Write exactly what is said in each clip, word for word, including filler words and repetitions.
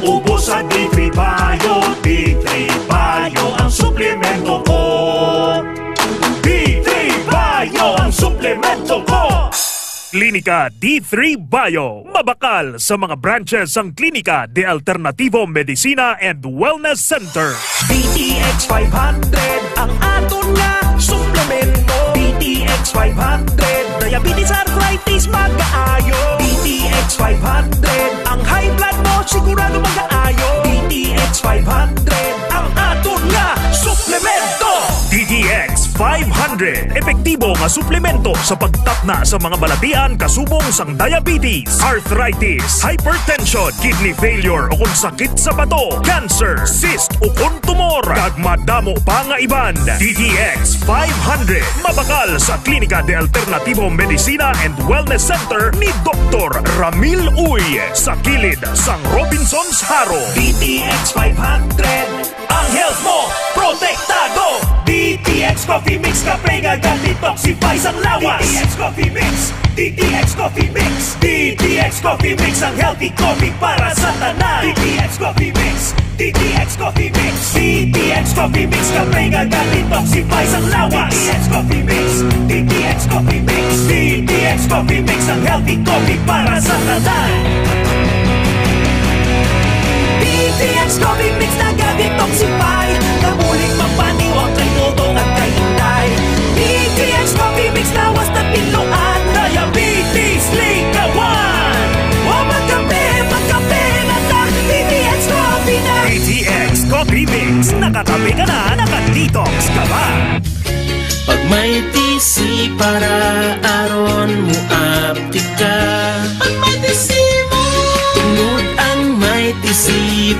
Ubos sa D three Bio, D three Bio ang suplemento ko. D three Bio ang suplemento ko. Klinika D three Bio. Mabakal sa mga branches ang Klinika de Alternativo Medicina and Wellness Center. D T X five hundred ang aton nga suplemento. D T X five hundred, diabetes, arthritis, mag-aayo. D T X five hundred, ang high blood mo, sigurado mag-aayo. D T X five hundred, ang aton nga suplemento. D T X five hundred, epektibo nga suplemento sa pagtapna sa mga balatian kasubong sang diabetes, arthritis, hypertension, kidney failure o kung sakit sa bato, cancer, cyst o kung tumor, kag madamo pa nga iban. D T X five hundred, mabakal sa Klinika de Alternativo Medicina and Wellness Center ni Doktor Ramil Uy, sa kilid sang Robinsons Haro. D T X five hundred, ang health mo protektado. D T X Coffee Mix, kape nga ga-detoxify sang lawas. D T X Coffee Mix, D T X Coffee Mix, D T X Coffee Mix, ang healthy coffee para sa tanan. D T X Coffee Mix, D T X Coffee Mix, D T X Coffee Mix, kape nga ga-detoxify sang lawas. D T X Coffee Mix, D T X Coffee Mix, D T X Coffee Mix, ang healthy coffee para sa tanan. D T X Coffee Mix naga-detoxify, kabulig magpaniwang kay Dodong at kay Inday. D T X Coffee Mix lawas na pinluan, diabetes likawan. O magkape, magkape na ta, D T X Coffee na. D T X Coffee Mix, nakakape ka na, naka-detox ka pa. Pag may T C para aron mo aptik ka. Pag may T C mo. Tungod ang may T C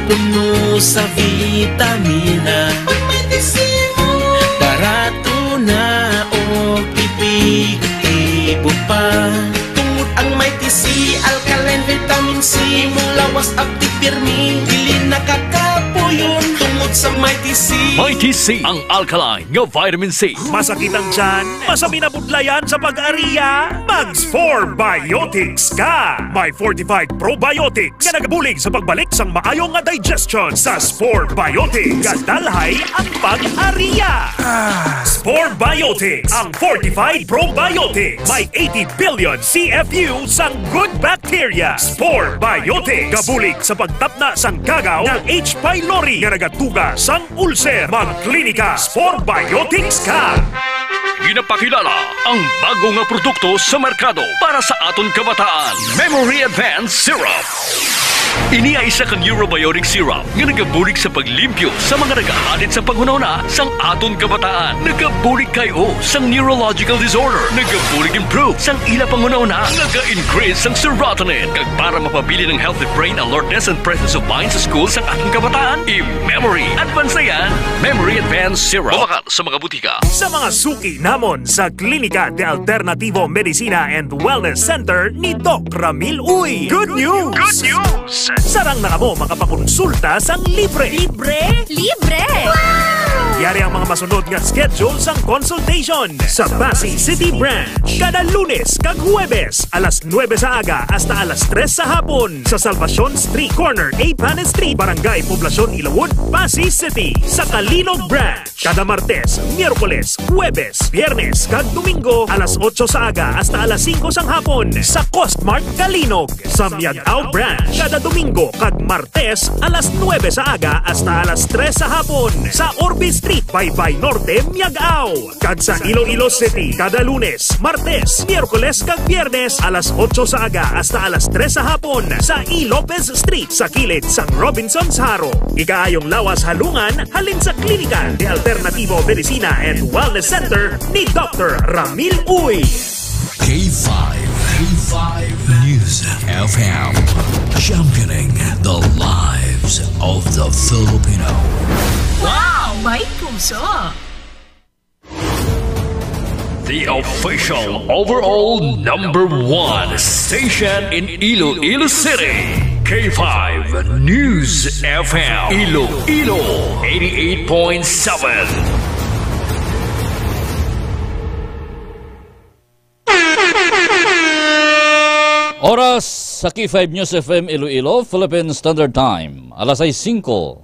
puno sa vitamina. Pag may T C mo. Barato na o epektibo pa. Tungod ang may T C, alkaline, vitamin C, mulawas, aptik, pirmi, dili nakakapuyon. Tungod sa may T C. May T C, ang alkaline nga vitamin C. Masakit ang tiyan? Masami na budlayan sa pag-ariya? Mag Spore Biotics ka! May fortified probiotics nga nagabulig sa pagbalik sang maayo nga digestion. Sa Spore Biotics, gadalhay ang pag-ariya. Spore Biotics, ang fortified probiotics. May eighty billion C F U sang good bacteria. Spore Biotics, gabulig sa pagtapna sang gagaw nga H. pylori nga nagatuga sang ulcer. Magklinika Spore Biotics ka. Ginapakilala ang bago nga produkto sa merkado para sa aton kabataan, Memory Advance Syrup. Ini ay isa ka neurobiotic syrup nga nagabulig sa paglimpyo sa mga nagahadit sa panghunahuna sang aton kabataan. Nagabulig kay o sang neurological disorder. Nagabulig improve sang ila panghunahuna. Naga-increase sang serotonin. Kag para mapabilin ang healthy brain alertness and presence of mind sa school sang aton kabataan, i-Memory Advance na yan. Memory Advance Syrup. Mabakal sa mga butika. Sa mga suki namon sa Klinika de Alternativo Medicina and Wellness Center ni Doc Ramil Uy. Good news! Good news! Sarang na kamo makapakonsulta sang libre. Libre? Libre! Yari ang mga masunod nga schedule sang consultation. Sa Passi City Branch, kada Lunes kag Huwebes, alas nuebe sa aga hasta alas tres sa hapon, sa Salvacion Street, corner A Panes Street, Barangay Poblacion, Ilawod, Passi City. Sa Calinog Branch, kada Martes, Miyerkules, Huwebes, Biyernes, kag Domingo, alas otso sa aga hasta alas singko sang hapon, sa Costmart Calinog. Sa Miag-ao Branch, kada Domingo kag Martes, alas nuebe sa aga hasta alas tres sa hapon, sa Orbe Street, Baybay Norte, Miag-ao. Kag sa Iloilo City, kada Lunes, Martes, Miyerkules, kag Biyernes, alas otso sa aga hasta alas tres sa hapon, sa E. Lopez Street, sa kilid sang Robinsons Haro. Ikaayong lawas halungan halin sa Klinika de Alternativo Medicina and Wellness Center ni Doctor Ramil Uy. K five, K five News F M, championing the lives of the Filipino. Wow! May puso! The official overall number one station in Iloilo City, K five News F M, Iloilo, eighty-eight point seven. Oras Sa K five News F M Iloilo, Philippine Standard Time, alas sais singko.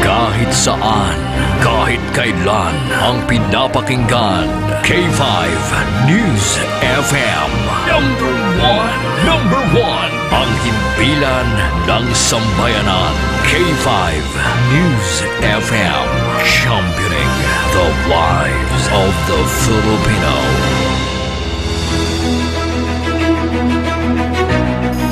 Kahit saan, kahit kailan, ang pinapakinggan, K five News F M. Number one, number one, ang himpilan ng sambayanan. K five News F M, championing the lives of the Filipino.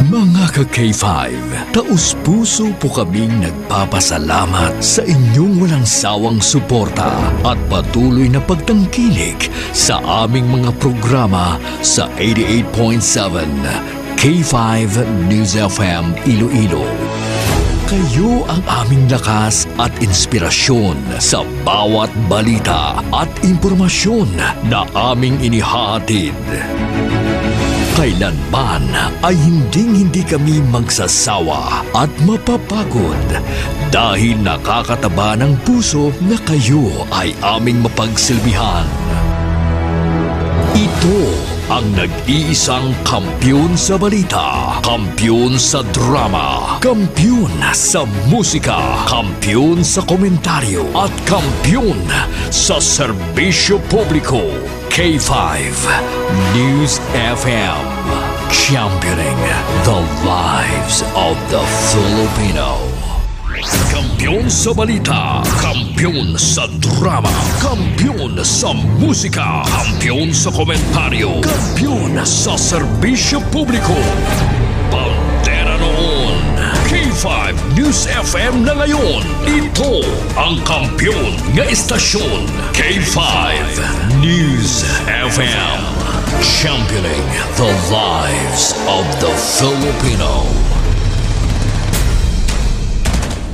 Mga ka-K five, taus-puso po kaming nagpapasalamat sa inyong walang sawang suporta at patuloy na pagtangkilik sa aming mga programa sa eighty-eight point seven K five News F M Iloilo. Kayo ang aming lakas at inspirasyon sa bawat balita at impormasyon na aming inihahatid. Kailanman ay hinding-hindi kami magsasawa at mapapagod dahil nakakataba ng puso na kayo ay aming mapagsilbihan. Ito ang nag-iisang kampiyon sa balita, kampiyon sa drama, kampiyon sa musika, kampiyon sa komentaryo, at kampiyon sa serbisyo publiko. K five News F M, championing the lives of the Filipino. Kampiyon sa balita, kampiyon sa drama, kampiyon sa musika, kampiyon sa komentaryo, kampiyon sa serbisyo publiko. Bandera noon, K five News F M na ngayon. Ito ang kampiyon nga istasyon, K five News F M. Championing the lives of the Filipino.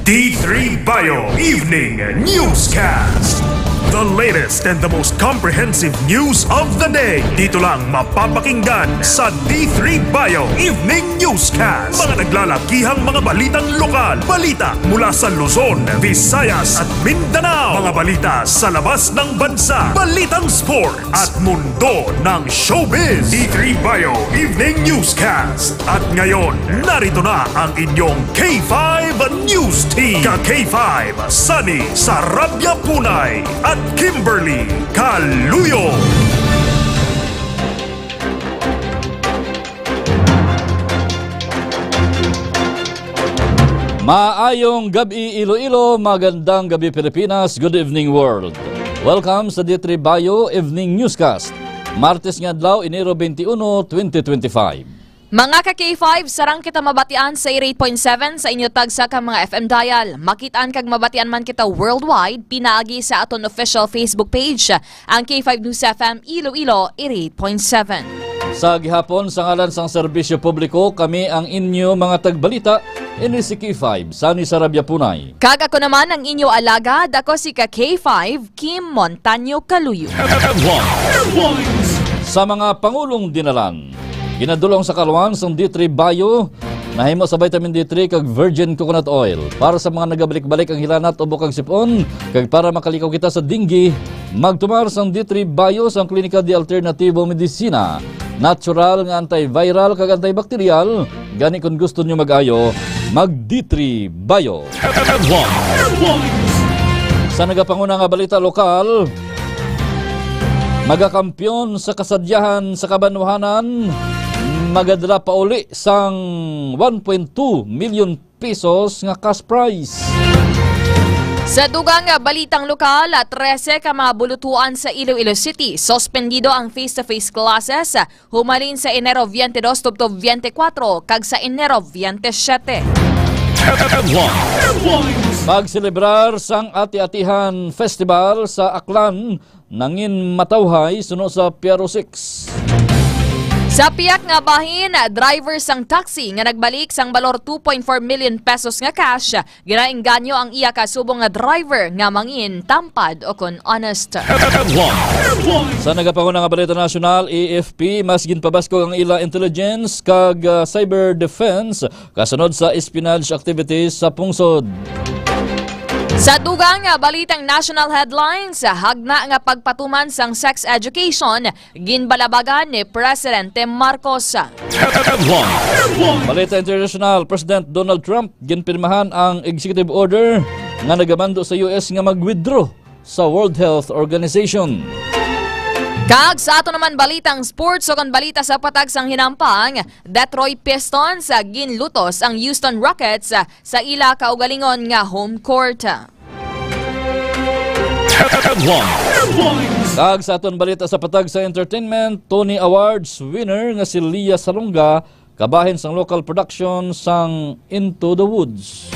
D three Bio Evening Newscast. The latest and the most comprehensive news of the day. Dito lang mapapakinggan sa D three Bio Evening Newscast. Mga naglalakihang mga balitang lokal, balita mula sa Luzon, Visayas at Mindanao. Mga balita sa labas ng bansa, balitang sport at mundo ng showbiz. D three Bio Evening Newscast. At ngayon, narito na ang inyong K five News Team. Ka K five, Sunny Sarabia Punay at Kimberly Caluyo. Maayong gab-i, Iloilo. Magandang gabi, Pilipinas. Good evening, world. Welcome sa D three Bio Evening Newscast. Martes nga adlaw, Enero twenty-one, twenty twenty-five. Mga ka K five, sarang kita mabatian sa eighty-eight point seven sa inyo tagsa ka mga F M dial. Makitaan kag mabatian man kita worldwide, pinaagi sa aton official Facebook page, ang K five News F M Iloilo eighty-eight point seven. Sa gihapon, sa ngalan sang serbisyo publiko, kami ang inyo mga tagbalita, ini si K five, Sunny Sarabia Punay. Kag ako naman ang inyo alagad, ako si ka K five, Kim Montaño Caluyo. Headlines. Sa mga pangulong dinalan, ginadul-ong sa kaluan sang D three Bio, nahimo sa vitamin D three kag virgin coconut oil. Para sa mga nagabalik-balik ang hilanat, ubo kag sip-on, kag para makalikaw kita sa dengue, magtumar sang D three Bio sang Klinika de Alternativo Medicina. Natural nga antiviral kag antibacterial, gani kon gusto nyo mag-ayo, mag D three Bio. Headlines. Sa nagapanguna nga balita lokal, magakampiyon sa kasadyahan sa kabanwahanan, magadala pauli sang one point two million pesos nga cash prize. Sa dugang nga balitang lokal, trese ka mga bulutuan sa Iloilo City, suspendido ang face-to-face classes humalin sa Enero twenty-dos tubtob twenty-four kag sa Enero twenty-seven. Headlines. Pagselebrar sang Ati-Atihan Festival sa Aklan nangin matawhay suno sa Piaro six. Sa piyak nga bahin, driver sang taxi nga nagbalik sang balor two point four million pesos nga cash, ginaengganyo ang iya ka subong nga driver nga mangin tampad o kon honest. Headlines. Sa nagapanguna nga balita nasyonal, A F P, mas ginpabaskog ang ila intelligence kag, ah, cyber defense kasunod sa espionage activities sa pungsod. Sa dugang nga balitang national headlines, hagna nga pagpatuman sang sex education, ginbalabagan ni Presidente Marcos. Headlines. Balita international, President Donald Trump ginpirmahan ang executive order nga nagamando sa U S nga mag-withdraw sa World Health Organization. Kag sa ato naman balitang sports, o kon balita sa patag sang hinampang, Detroit Pistons, ah, ginlutos ang Houston Rockets, ah, sa ila kaugalingon nga home court. Headlines. Kag sa aton balita sa patag sa entertainment, Tony Awards winner nga si Lea Salonga kabahin sang local production sang Into the Woods.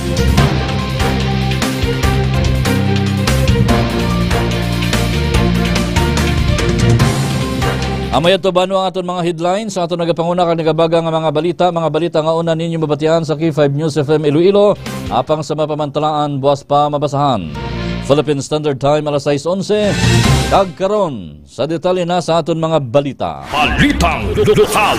Amo yadto, Bano, ang aton mga headlines sa aton nagapanguna kag nagabaga nga mga balita, mga balita nga una ninyo mabatian sa K five News F M Iloilo, apang sa mapamantalaan buas pa mabasahan. Philippine Standard Time, alas sais onse, kag karon, sa detalye na sa aton mga balita. Balitang lokal.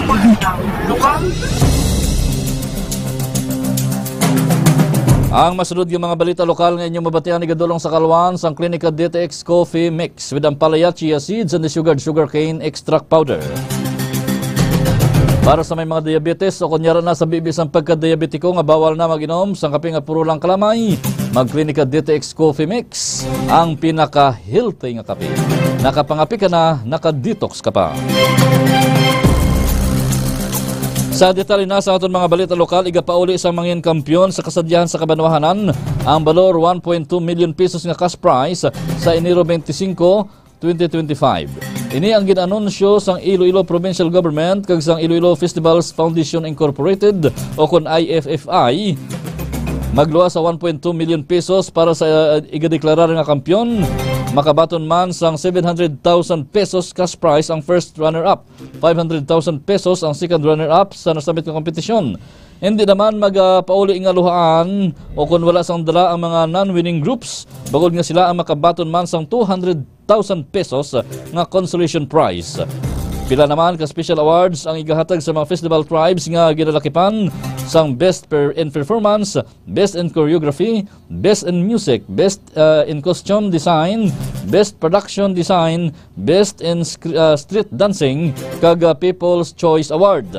Ang masunod nga mga balita lokal nga inyong mabatian igadulong sa kalwan sang Klinika D T X Coffee Mix with Ampalaya, Chia Seeds, and the Sugared Sugarcane Extract Powder. Para sa may mga diabetes o kunyara na sa bibi sang pagka-diabetiko nga bawal na mag-inom sang kape nga puro lang kalamay, mag-Klinika D T X Coffee Mix, ang pinaka-healthy nga kape. Nakapangape ka na, naka-detox ka pa. Sa detalye na sa aton mga balita lokal, igapauli sa mangin kampiyon sa kasadyahan sa kabanwahanan ang balor one point two million pesos nga cash prize sa Enero twenty-five, twenty twenty-five. Ini ang gin-anunsyo sang Iloilo Provincial Government kag sang Iloilo Festivals Foundation Incorporated, o kon I F F I. Magluwas sa one point two million pesos para sa, uh, igadeklarar nga kampiyon. Makabaton man sang seven hundred thousand pesos cash prize ang first runner-up, five hundred thousand pesos ang second runner-up sa nasambit nga kompetisyon. Hindi naman magapauli nga luhaan o kon wala sang dala ang mga non-winning groups, bangod nga sila ang makabaton man sang two hundred thousand pesos nga consolation prize. Pila naman ka special awards ang igahatag sa mga festival tribes nga ginalakipan sang Best per in Performance, Best in Choreography, Best in Music, Best, uh, in Costume Design, Best Production Design, Best in Scr-, uh, Street Dancing, kag, uh, People's Choice Award.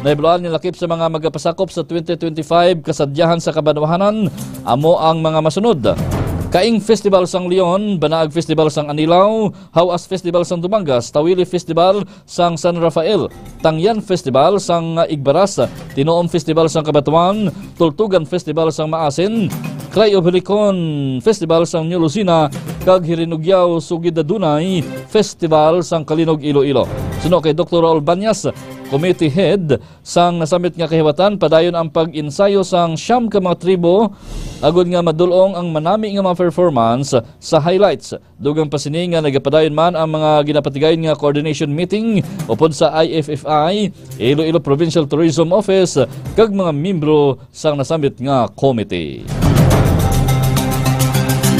Nahibaluan nga lakip sa mga magapasakop sa twenty twenty-five kasadyahan sa kabanwahanan amo ang mga masunod: Kaing Festival sang Leon, Banaag Festival sang Anilao, Hawas Festival sang Dumangas, Tawili Festival sang San Rafael, Tangyan Festival sang Igbaras, Tinuom Festival sang Cabatuan, Tultugan Festival sang Maasin, Cry of Helicon Festival sang New Lucena, kag Hirinugyaw Sugid Adunay Festival sang Kalinog, Iloilo. Suno kay Doktor Raul Banyas, Committee Head sang nasambit nga kahiwatan, padayon ang pag-ensayo sang siyam ka mga tribo agod nga madul-ong ang manami nga mga performance sa highlights. Dugang pa sini nga nagapadayon man ang mga ginapatigayon nga coordination meeting upod sa I F F I, Iloilo Provincial Tourism Office, kag mga miyembro sang nasambit nga committee.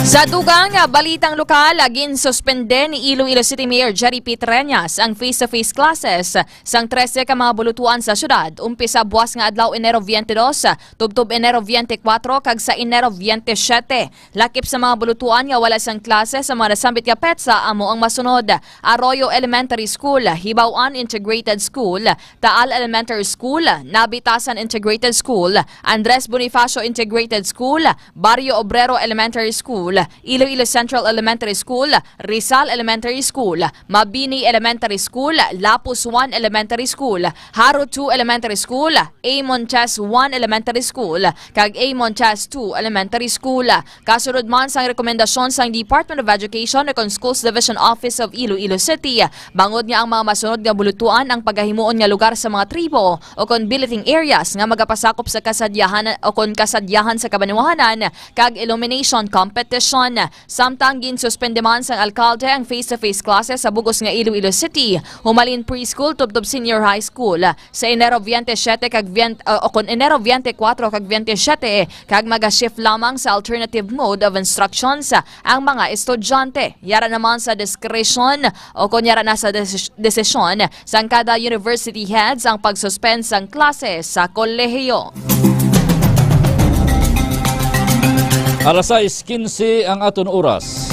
Sa dugang nga balitang lokal, ginsuspende ni Iloilo City Mayor Jerry P. Treñas ang face-to-face classes sang trese ka mga bulutuan sa syudad, umpisa buas nga adlaw, Enero twenty-two, tubtob Enero twenty-four, kag sa Enero twenty-seven. Lakip sa mga bulutuan nga wala sang klase sa mga nasambit nga petsa amo ang masunod: Arroyo Elementary School, Hibaw-an Integrated School, Taal Elementary School, Nabitasan Integrated School, Andres Bonifacio Integrated School, Barrio Obrero Elementary School, Iloilo Central Elementary School, Rizal Elementary School, Mabini Elementary School, Lapus one Elementary School, Jaro two Elementary School, A. Montes one Elementary School, kag A. Montes two Elementary School. Kasunod man sang rekomendasyon sang Department of Education o kon Schools Division Office of Iloilo City, bangod nga ang mga masunod nga bulutuan ang pagahimuon nga lugar sa mga tribo o kon billeting areas nga magapasakop sa kasadyahan o kon kasadyahan sa kabanwahanan kag illumination competition. Samtang ginsuspende man sang alkalde ang face-to-face classes sa bug-os nga Iloilo City, humalin preschool tubtob senior high school, sa Enero twenty-seven kag twenty, uh, o kon Enero twenty-four kag twenty-seven, kag maga-shift lamang sa alternative mode of instructions ang mga estudyante. Yara naman sa discretion o kon yara na sa desis-, desisyon sang kada university heads ang pag-suspend sang klase sa kolehiyo. Alas sais quince ang aton oras.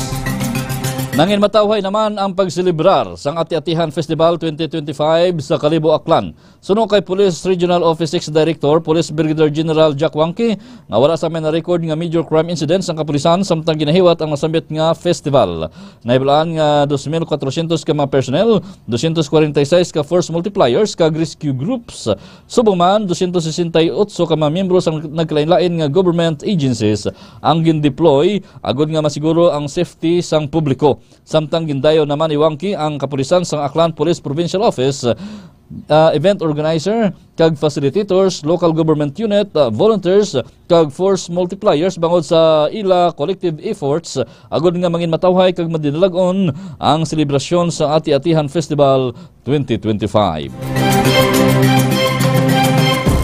Nanginmatawhay naman ang pagselebrar sang Ati-Atihan Festival twenty twenty-five sa Kalibo, Aklan. Suno kay Police Regional Office six Director, Police Brigadier General Jack Wangki, nga wala sa may na-record nga major crime incidents ang kapulisan samtang ginahiwat ang nasambit nga festival. Nahibalaan nga dos mil kwatrosyentos ka mga personnel, dosyentos kwarenta y seis ka force multipliers kag rescue groups, subong man dosyentos sesenta y otso ka mga miyembro sang nagkalain-lain nga government agencies ang gindeploy agud nga masiguro ang safety sang publiko. Samtang gindayaw naman ni Wangki ang kapulisan sang Aklan Police Provincial Office, ah, event organizer kag facilitators, local government unit, ah, volunteers, kag force multipliers bangod sa ila collective efforts agud nga manginmatawhay kag madinalag-on ang selebrasyon sa Ati-Atihan Festival twenty twenty-five.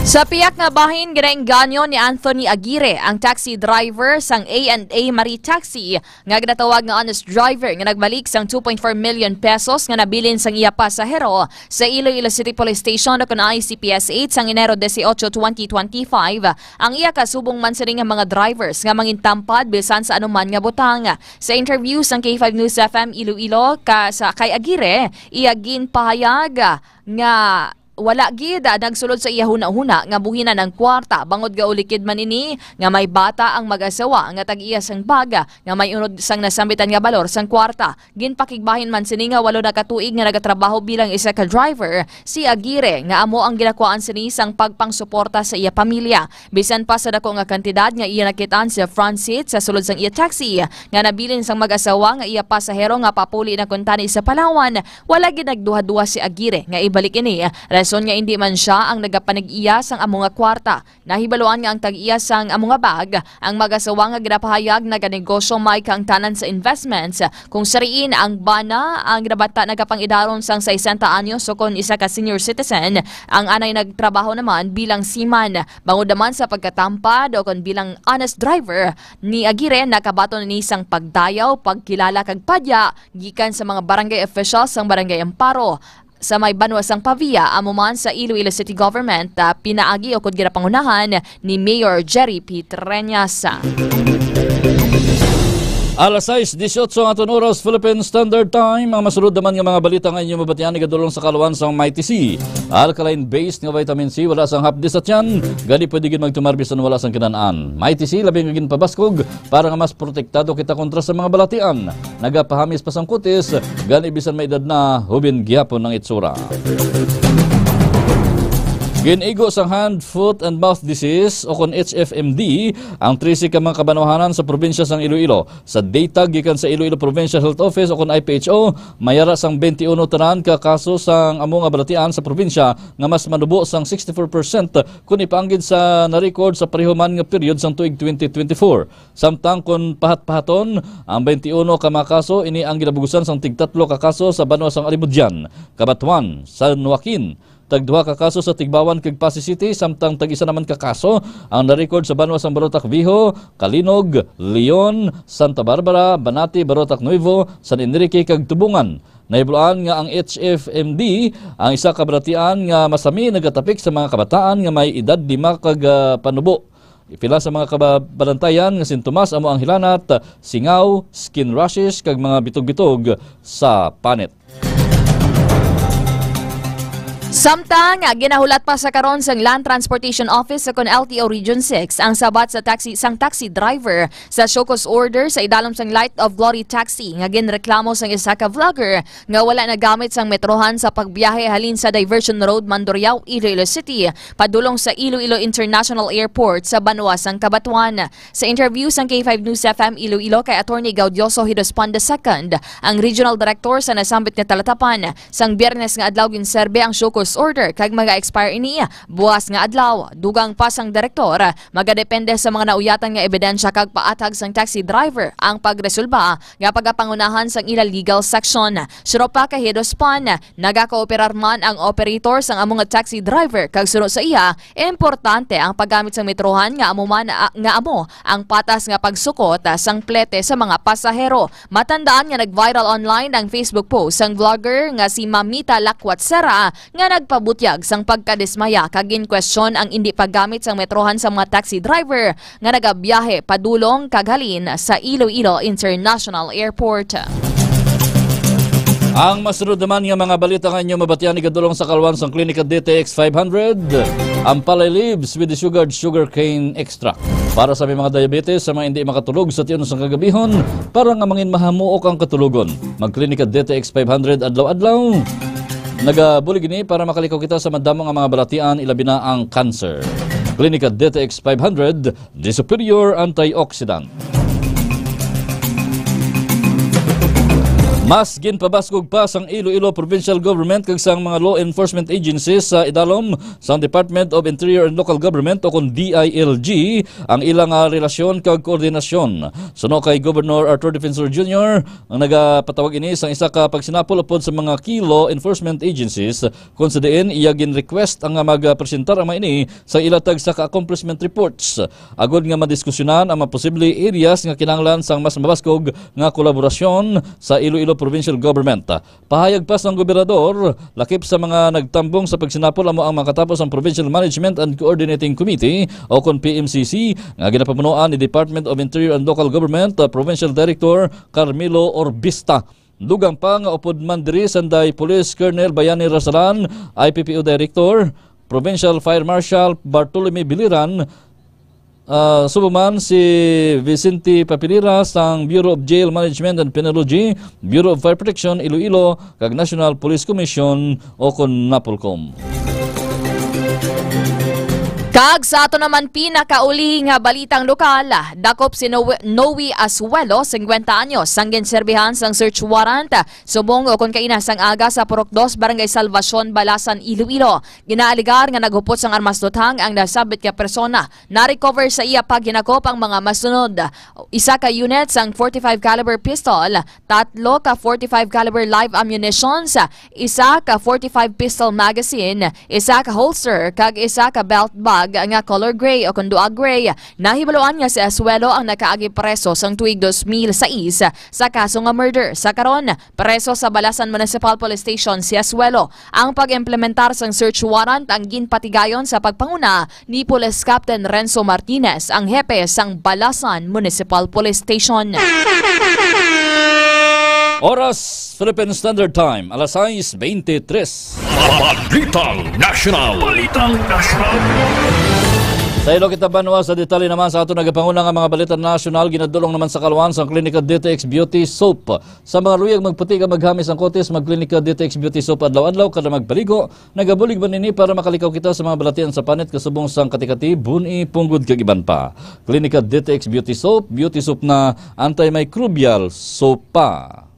Sa piyak nga bahin, ginaengganyo ni Anthony Aguirre, ang taxi driver sang A and A Marie Taxi, nga ginatawag nga honest driver, nga nagbalik sang two point four million pesos nga nabilin sang iya pasahero sa Iloilo City Police Station o kon I C P S eight sang Enero dieciocho, twenty twenty-five, ang iya kasubong man sini nga mga drivers nga mangintampad bisan sa anuman nga butang. Sa interview sang K five News F M Iloilo ka sa kay Aguirre, iya ginpahayag nga wala gid, ah, nagsulod sa iya hunahuna nga buhinan ang kwarta, bangod nga ulikid man ini nga may bata ang mag-asawa nga tag-iya sang bag nga may unod sang nasambitan nga balor sang kwarta. Ginpakigbahin man sini nga walo na ka tuig nga nagatrabaho bilang isa ka driver si Aguirre, nga amo ang ginakuhaan sini sang pagpangsuporta sa iya pamilya. Bisan pa sa dako nga kantidad nga iya nakit-an sa front seat sa sulod sang iya taxi nga nabilin sang mag-asawa nga iya pasahero nga papuli na kuntani sa Palawan, wala gid nagduha-duha si Aguirre nga ibalik ini, rason nga indi man sia ang nagapanag-iya sang amo nga kwarta. Nahibaluan nga ang tag-iya sang amo nga bag ang mag-asawa nga ginapahayag naganegosyo may kaangtanan sa investments, kung sa diin ang bana ang nabata nagapangidaron sang sesenta anyos o kon isa ka senior citizen, ang anay nagtrabaho naman bilang seaman. Bangod naman sa pagkatampad o kon bilang honest driver ni Aguirre, nakabaton ini sang pagdayaw, pagkilala kag padya gikan sa mga barangay officials sang Barangay Amparo sa may banwa sang Pavia, amo man sa Iloilo City Government, ah, pinaagi o kon ginapangunahan ni Mayor Jerry P. Treñas. Alas sais dieciocho ang aton oras, Philippine Standard Time. Ang masunod naman nga mga balita nga inyo mabatian, igadulong sa kaluan sang Mighty C. Alkaline-based nga vitamin C, wala sang hapdi sa tiyan, gani pwede gid magtumar bisan wala sang kinan-an. Mighty C, labi nga ginpabaskog para nga mas protektado kita kontra sa mga balatian. Nagapahamis pa sang kutis, gani bisan may edad na, hubin gihapon ang itsura. Gin-igo sang hand, foot, and mouth disease o kon H F M D ang trese ka mga kabanwahanan sa probinsya sang Iloilo. Sa data gikan sa Iloilo Provincial Health Office o kon I P H O, may ara sang twenty-one tanan ka kaso sang amo nga balatian sa probinsya nga mas manubo sang sixty-four percent kon ipaanggid sa na-record sa pareho man nga period sang tuig twenty twenty-four. Samtang kon pahat-pahaton, ang twenty-one ka mga kaso, ini ang ginabugusan sang tigtatlo ka kaso sa banwa sang Alimodian, Cabatuan, San Joaquin, tagduha ka kaso sa Tigbauan kag Passi City, samtang tag-isa naman ka kaso ang na-record sa banwa sang Barotac Viejo, Calinog, Leon, Santa Barbara, Banati, Barotac Nuevo, San Enrique, kag Tubungan. Nahibaluan nga ang H F M D ang isa ka balatian nga masami nagatapik sa mga kabataan nga may edad lima kag, ah, panubo. Pila sa mga kababalantayan nga sintomas amo ang hilanat, singaw, skin rashes, kag mga bitog-bitog sa panit. Samtang, ah, ginahulat pa sa karon sang Land Transportation Office o kon L T O Region six ang sabat sa taxi, sang taxi driver sa show cause order sa idalom sang Light of Glory Taxi nga ginreklamo sang isa ka vlogger nga wala nagamit sang metrohan sa pagbiyahe halin sa Diversion Road, Mandurriao, Iloilo City, padulong sa Iloilo International Airport sa banwa sang Cabatuan. Sa interview sang K five News F M Iloilo kay Attorney Gaudioso Hidos Pan the second, ang regional director sa nasambit nga talatapan, sang Biyernes nga adlaw ginserbe ang show cause order kag maga-expire ini buas nga adlaw. Dugang pa sang direktor, magadepende sa mga nauyatan nga ebidensya kag paathag sang taxi driver ang pagresolba nga pagapangunahan sang ila legal section. Suno pa kay Hidos Pan, nagakooperar man ang operator sang amo nga taxi driver kag suno sa iya, importante ang paggamit sang metrohan nga amo man, ah, nga amo ang patas nga pagsukot, ah, sang plete sa mga pasahero. Matandaan nga nag-viral online ang Facebook post sang vlogger nga si Mamita Lakwat Sera nga nagpabutyag sang pagkadismaya kag ginkwestiyon ang indi paggamit sang metrohan sa mga taxi driver nga nagabiyahe padulong kag halin sa Iloilo International Airport. Ang masunod naman nga mga balita nga inyo mabatian igadulong sa kalwan sang Klinika D T X five hundred, ang Palay Leaves with the Sugared Sugarcane Extract. Para sa may mga diabetes, sa mga hindi makatulog sa tion sang kagabihon, para nga mangin mahamuok ang katulogon, mag-Klinika D T X five hundred adlaw-adlaw. Nagabulig ini para makalikaw kita sa madamo nga mga balatian, ilabi na ang cancer. Klinika D T X five hundred, the superior antioxidant. Mas ginpabaskog pa sang Iloilo Provincial Government kag sang mga law enforcement agencies sa idalom sang Department of Interior and Local Government o kon D I L G ang ilang, ah, relasyon kag koordinasyon. Suno kay Governor Arthur Defensor Junior, ang nagapatawag ini sang isa ka pagsinapol upod sa mga key law enforcement agencies, kon sa diin iya gin-request ang, ah, magpresentar ang mga ini sa ila tagsa ka accomplishment reports, agod nga madiskusyonan ang mga posible areas nga kinahanglan sang mas mabaskog nga kolaborasyon sa Iloilo Provincial Government. Pahayag pa sang gobernador, lakip sa mga nagtambong sa pagsinapol amo ang makatapos ang Provincial Management and Coordinating Committee o kon P M C C nga ginapamunuan ni Department of Interior and Local Government, uh, Provincial Director Carmelo Orbista. Dugang pa nga upod man diri sanday Police Colonel Bayani Rasalan, I P P O Director, Provincial Fire Marshal Bartolome Biliran, ah, subong man si Vicente Papilira sang Bureau of Jail Management and Penology, Bureau of Fire Protection, Iloilo, kag National Police Commission o kon NAPOLCOM. Kag sa ato naman pinakauli nga balitang lokal, dakop si Noe, Noe Asuelo, singkwenta anyos, sang ginserbihan sang search warrant subong o kon kaina sang aga sa Purok Dos, Barangay Salvacion, Balasan, Iloilo. Ginaalegar nga naghupot sang armas luthang ang nasabit nga persona. Na-recover sa iya paghinakop ang mga masunod: isa ka unit sang forty-five caliber pistol, tatlo ka forty-five caliber live ammunitions, isa ka forty-five pistol magazine, isa ka holster, kag isa ka belt bag nga color gray o kon duag gray. Nahibaluan nga si Asuelo ang nakaagi preso sang tuig dos mil sais sa kaso nga murder. Sa karon, preso sa Balasan Municipal Police Station si Asuelo. Ang pag-implementar sang search warrant ang ginpatigayon sa pagpanguna ni Police Captain Renzo Martinez, ang hepe sang Balasan Municipal Police Station. Oras, Philippine Standard Time, alas sais bente tres. Balitang Nasyonal. Balitang Nasyonal. Sa ilo kita banwa, sa detalye naman sa ato nagapanguna nga mga balita nasyonal, ginadulong naman sa kalwan sang Klinika D T X Beauty Soap. Sa mga luyag magputi kag maghamis ang kutis, mag-Klinika D T X Beauty Soap adlaw-adlaw kada magpaligo. Nagabulig man ini para makalikaw kita sa mga balatian sa panit kasubong sang katikati, buni, punggod kag iban pa. Klinika D T X Beauty Soap, beauty soap na antimicrobial soap pa.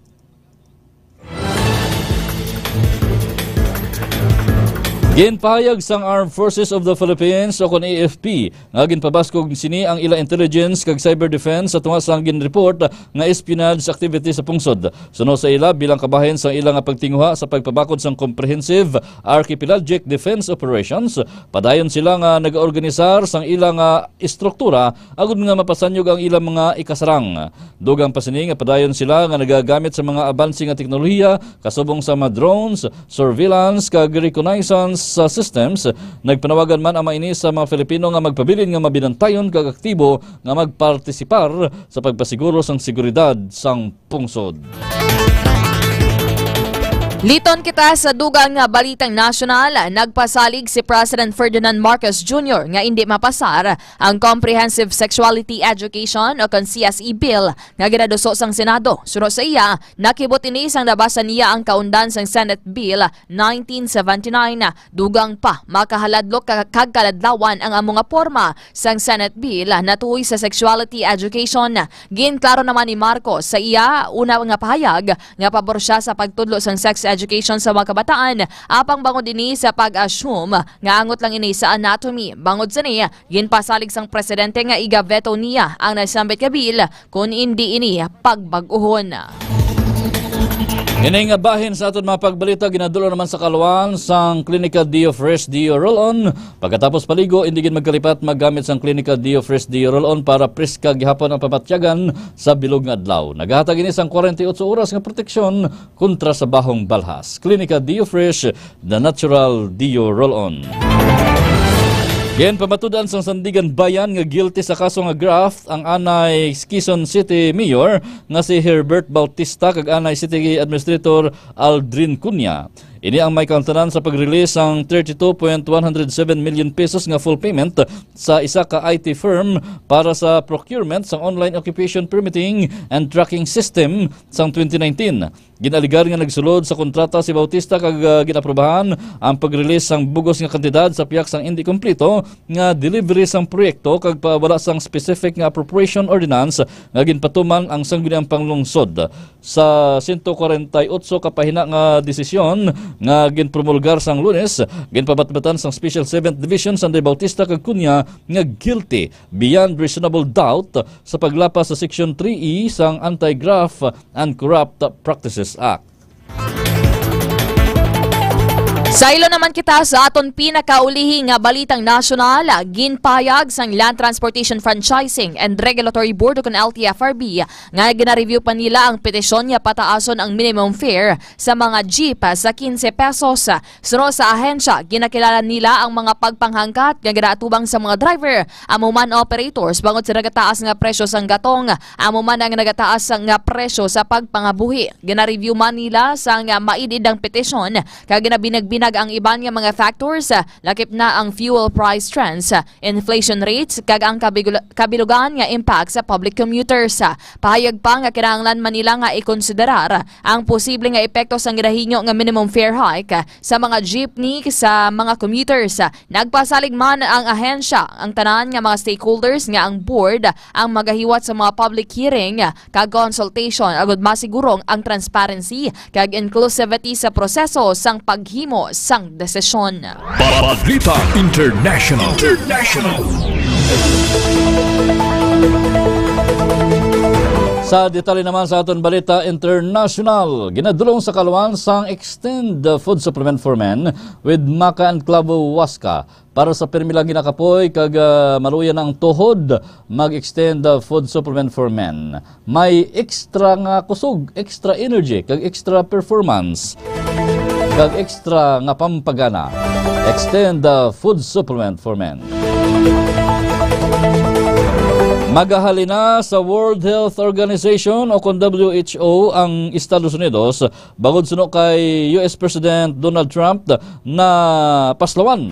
Ginpahayag sang Armed Forces of the Philippines o kon A F P nga ginpabaskog sini ang ila intelligence kag cyber defense sa tunga sang ginreport nga espionage activity sa pungsod. Suno sa ila, bilang kabahin sang ila nga pagtinguha sa pagpabakod sang comprehensive archipelagic defense operations, padayon sila nga nagaorganisar sang ila nga estruktura agud nga mapasanyog ang ilang mga ikasarang. Dugang pa sini nga padayon sila nga nagagamit sa mga abanse nga teknolohiya kasubong sa mga drones, surveillance, kag reconnaissance, ah, systems. Nagpanawagan man ang mga ini sa mga Filipino nga magpabilin nga mabinantayon kag aktibo nga magpartisipar sa pagpasiguro sang seguridad sang pungsod. Liton kita sa dugang nga balitang nasyonal. Nagpasalig si President Ferdinand Marcos Junior nga indi mapasar ang Comprehensive Sexuality Education o kon C S E Bill nga ginaduso sang Senado. Suno sa iya, nakibot ini sang nabasa niya ang kaundan sang Senate Bill nineteen seventy-nine. Dugang pa, makahaladlok ka-, kag kaladlawan ang amo nga porma sang Senate Bill natuhoy sa sexuality education. Ginklaro naman ni Marcos sa iya una nga pahayag nga pabor sia sa pagtudlo sang sex education sa mga kabataan, apang bangod ini sa pag-assume nga angot lang ini sa anatomy. Bangod sini, ginpasalig sang presidente nga iga-veto niya ang nasambit nga bill kon indi ini pagbag-ohon. Ini nga bahin sa aton mga pagbalita ginadul-ong naman sa kalwan sang Clinica Deo Fresh Deo Roll-On. Pagkatapos paligo, indi gid magkalipat maggamit sang Clinica Deo Fresh Deo Roll-On para preska gihapon ang pamatyagan sa bilog nga adlaw. Nagahatag ini sang forty-eight oras nga proteksyon kontra sa bahong balhas. Clinica Deo Fresh, the natural Deo Roll-On. Ginpamatud-an sang Sandiganbayan nga guilty sa kaso nga graft ang anay Quezon City Mayor nga si Herbert Bautista kag anay City Administrator Aldrin Cunha. Ini ang may kaangtanan sa pag-release sang thirty-two point one hundred seven million pesos nga full payment sa isa ka I T firm para sa procurement sang online occupation permitting and tracking system sang twenty nineteen. Ginalegar nga nagsulod sa kontrata si Bautista kag, ah, ginaprobahan ang pag-release sang bug-os nga kantidad sa pihak sang indi kompleto nga delivery sang proyekto kag pa-, wala sang specific nga appropriation ordinance nga ginpatuman ang Sangguniang Panglungsod. Sa sento kwarenta y otso ka pahina nga desisyon nga ginpromulgar sang Lunes, ginpabatbatan sang Special Seventh Division Sanday Bautista kag Cunha nga guilty beyond reasonable doubt sa paglapas sa Section three E sang Anti-Graft and Corrupt Practices Act. Saylo naman kita sa aton pinakaulihi nga balitang nasyonal. Ginpahayag sang Land Transportation Franchising and Regulatory Board, o kon L T F R B, nga gina-review pa nila ang petisyon nga pataason ang minimum fare sa mga jeep sa quince pesos. Suno sa ahensya, ginakilala nila ang mga pagpanghangkat nga ginaatubang sa mga driver, amo man operators, bangod sa nagataas nga presyo sang gatong, amo man ang nagataas nga presyo sa pagpangabuhi. Gina-review man nila sang maid-id ang petisyon, kag ginabinag-binag ang iban nga mga factors, lakip na ang fuel price trends, inflation rates, kag ang kabigul-, kabilugan nga impact sa public commuters. Pahayag pa nga kinahanglan man nila nga ikonsiderar ang posible nga epekto sang ginahinyo nga minimum fare hike sa mga jeepney sa mga commuters. Nagpasalig man ang ahensya, ang tanan nga mga stakeholders, nga ang board ang magahiwat sa mga public hearing kag consultation agud masiguro ang transparency kag inclusivity sa proseso sang paghimo sang desisyon. Balita International. International. Sa detalye naman sa aton balita international, ginadul-ong sa kalwan sang Extend Food Supplement for Men with Maca and Clavo Huasca. Para sa pirmi lang ginakapoy kag, ah, maluya na ang tuhod, mag-Extend, ah, Food Supplement for Men. May extra nga kusog, extra energy, kag extra performance, kag extra nga pampagana. Extend, ah, Food Supplement for Men. Magahalin na sa World Health Organization o kon W H O ang Estados Unidos bangod suno kay U S President Donald Trump na paslawan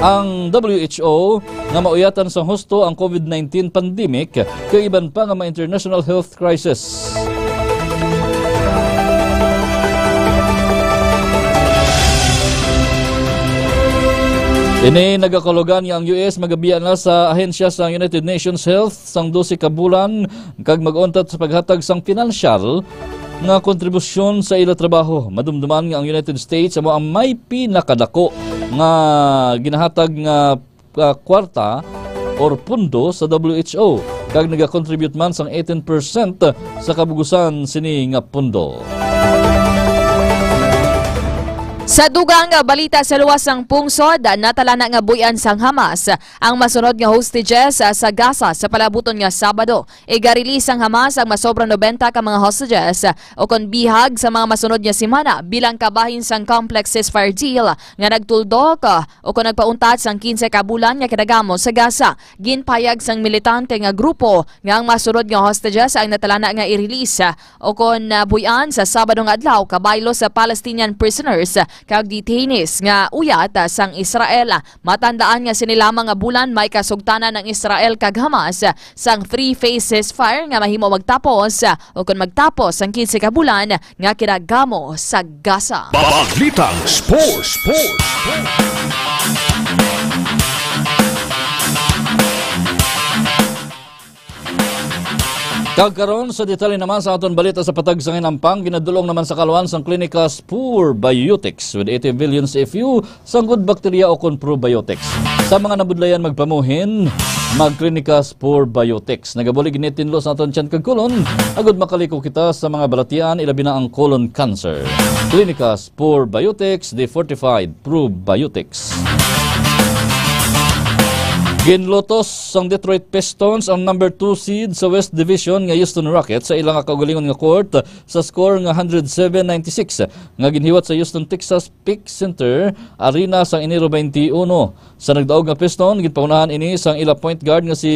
ang W H O nga mauyatan sang husto ang COVID nineteen pandemic kag iban pa nga mga international health crisis. Ini nagakahulugan nga ang U S magabiya na sa ahensya sang United Nations Health sang dose ka bulan kag mag-untat sa paghatag sang pinansyal nga kontribusyon sa ila trabaho. Madumduman nga ang United States amo ang may pinakadako nga ginahatag nga, ah, kwarta or pundo sa W H O, kag nagakontribute man sang eighteen percent sa kabugusan sini nga pundo. Sa dugang nga balita sa luwas sang pungsod, natalana nga buy-an sang Hamas ang masunod nga hostages sa Gaza sa palabuton nga Sabado. Iga-release sang Hamas ang masobra noventa ka mga hostages, o kon bihag, sa mga masunod nga semana bilang kabahin sang complex ceasefire deal nga nagtuldok, o kon nagpauntat sang quince ka bulan nga kinagamo sa Gaza. Ginpahayag sang militante nga grupo nga ang masunod nga hostages ang natalana nga i-release, o kon, ah, buy-an sa Sabado nga adlaw kabaylo sa Palestinian prisoners kag detainees nga uyat, ah, sang Israel. Matandaan nga sini lamang nga bulan may kasugtanan ang Israel kag Hamas sang three-phase ceasefire nga mahimo magtapos, o kon magtapos sang quince ka bulan nga kinagamo sa Gaza. Balitang Sports. Sports. Kag karon sa detalye naman sa aton balita sa patag sang hinampang, ginadul-ong naman sa kalwan sang Clinica Spore Biotics with eighty billion C F U sang good bacteria o kon probiotics. Sa mga nabudlayan magpamuhin, Mag-Clinicas Probiotics. Nagabulig ni tinlo sa aton tiyan kag kolon, agud makaliko kita sa mga balatian, ilabi na ang colon cancer. Clinicas Probiotics, the fortified probiotics. Ginlutos sang Detroit Pistons ang number two seed sa West Division nga Houston Rockets sa ila nga kaugalingon nga court sa score nga one hundred seven ninety-six nga ginhiwat sa Houston Texas Peak Center Arena sang Enero twenty-one. Sa nagdaog nga Piston, ginpangunahan ini sang ila point guard nga si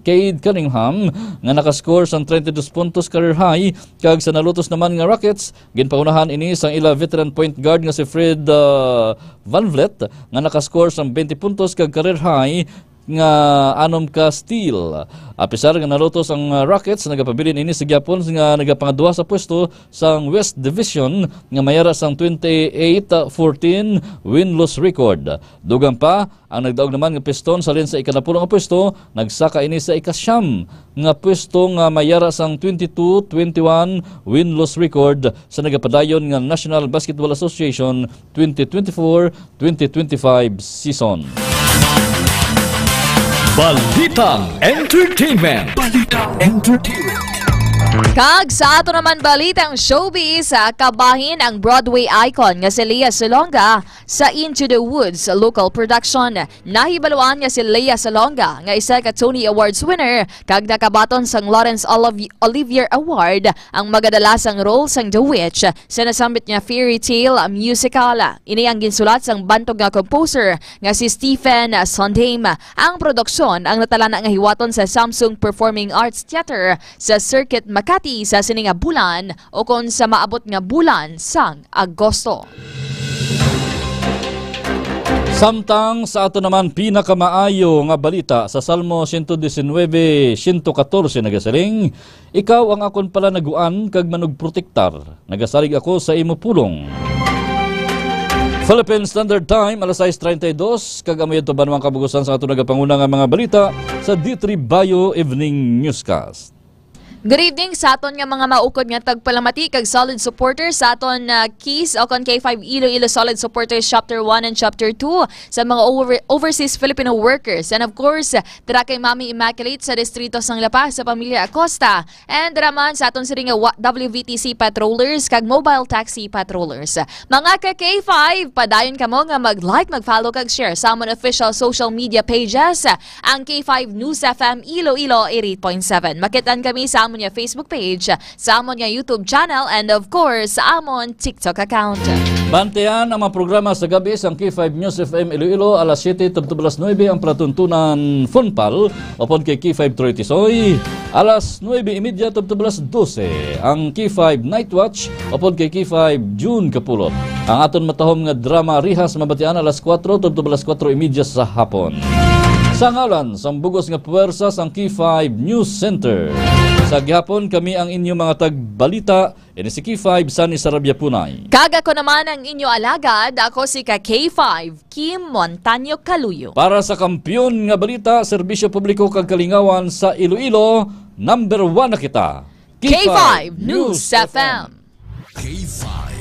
Cade Cunningham nga nakascore sang thirty-two puntos career high, kag sa nalutos naman nga Rockets, ginpangunahan ini sang ila veteran point guard nga si Fred, ah, VanVleet nga nakascore sang twenty puntos kag career high nga anom ka steal. Apisar nga nalutos ang, ah, Rockets, nagapabilin ini sa gihapon nga nagapangaduha sa pwesto sang West Division nga may ara sang twenty-eight fourteen win-loss record. Dugang pa, ang nagdaog naman nga Piston halin sa ikanapulo nga pwesto, nagsaka ini sa ikasyam nga pwesto nga may ara sang twenty-two twenty-one win-loss record sa nagapadayon nga National Basketball Association twenty twenty-four twenty twenty-five season. Balitang Entertainment. Balitang Entertainment. Kag sa ato naman balitang showbiz, ah, kabahin ang Broadway icon nga si Lea Salonga sa Into the Woods local production. Nahibaluan nga si Lea Salonga nga isa ka Tony Awards winner kag nakabaton sang Laurence Oliv-, Olivier Award ang magadala sang role sang The Witch sa nasambit nga fairy tale musical. Ini ang ginsulat sang bantog nga composer nga si Stephen Sondheim. Ang produksyon ang natalana nga hiwaton sa Samsung Performing Arts Theater sa Circuit Makati sa sini nga bulan, ukon sa maabot nga bulan sang Agosto. Samtang sa ato naman pinakamaayo nga balita sa Salmo siyento disinwebe, siyento katorse nagasiling, "Ikaw ang akon palanaguan kag manugprotektar, nagasalig ako sa imo pulong." Philippine Standard Time, alas sais treinta y dos, kag amo yadto banwang kabugusan sa ato nagapanguna nga mga balita sa D three Bio Evening Newscast. Good evening sa aton nga mga maukod nga tagpalamati kag solid supporters sa aton, ah, KIS o kon K five Iloilo Solid Supporters Chapter one and Chapter two, sa mga over-, overseas Filipino workers, and of course, dira kay Mami Immaculate sa distrito sang La Paz, sa pamilya Acosta, and dira man sa aton sini nga wa-, W V T C patrollers kag mobile taxi patrollers. Mga ka K five, padayon kamo nga mag-like, mag-follow kag share sa amon official social media pages, ang K five News F M Iloilo eighty-eight point seven. Makit-an kami sa amon nga Facebook page, sa amon nga YouTube channel, and of course, sa amon TikTok account. Bantayan ang mga programa sa gabi sang K five News F M Iloilo, alas siyete tubtob alas nuebe ang palatuntunan Funpal, upod kay K five Troy Tisoy, alas nuebe y media tubtob alas dose ang K five Night Watch, upod kay K five June Kapulot. Ang aton matahom nga drama Rihas mabatian alas kuwatro tubtob alas kuwatro y media sa hapon. Sa ngalan sang bugos nga puwersa sang K five News Center, sa gihapon kami ang inyo mga tagbalita, ini si K five Sunny Sarabia Punay. Kag ako naman ang inyo alagad, ako si ka K five Kim Montaño Caluyo. Para sa Kampiyon nga Balita, Serbisyo Publiko kag Kalingawan sa Iloilo, number one na kita. K five News F M. K five